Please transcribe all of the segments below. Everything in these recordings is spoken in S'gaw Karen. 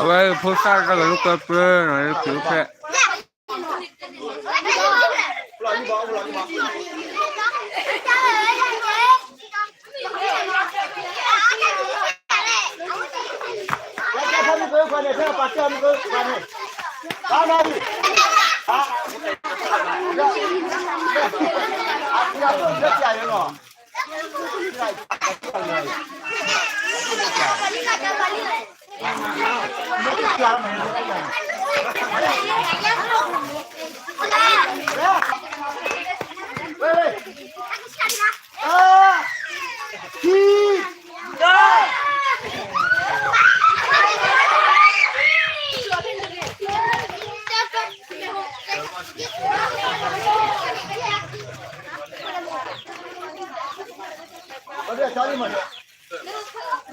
အဝဲဖိသၣ်တၢ်ဂဲၤလိာ်ကွဲပျၢၤ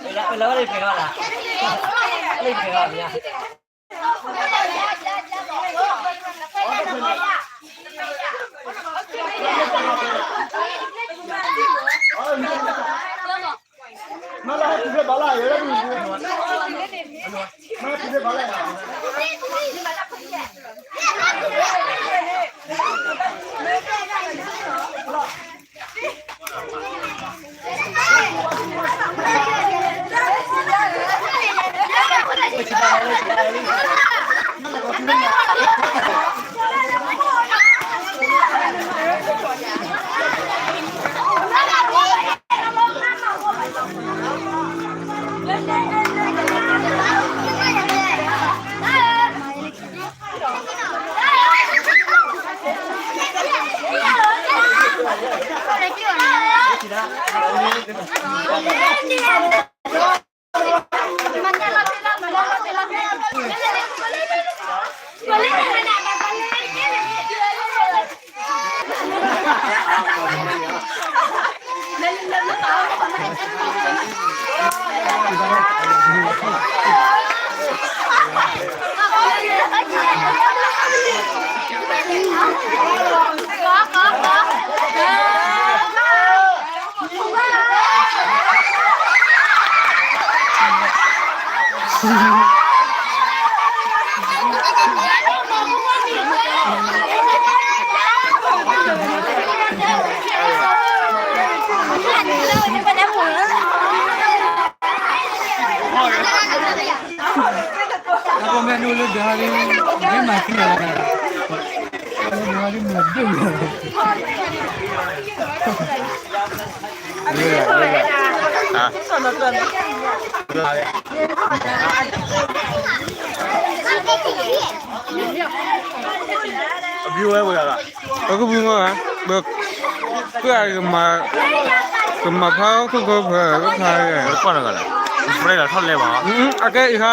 နီၤ လၢခရံာ်အိၣ်ဖျဲၣ် အကမ့ၢ်ဒိၣ်လၢဒၢးလံ မ့ၢ်မၤသံလီၤ လၢဒၢးလံ မၤဒိၣ်လီၤ အကဘုမၤ ပှၤကမၤဖးခိၣ်ခိၣ်ဖၢ ကဖး ပှၤလၢထီၣ်လဲဘၣ် အကဲအံၤခါ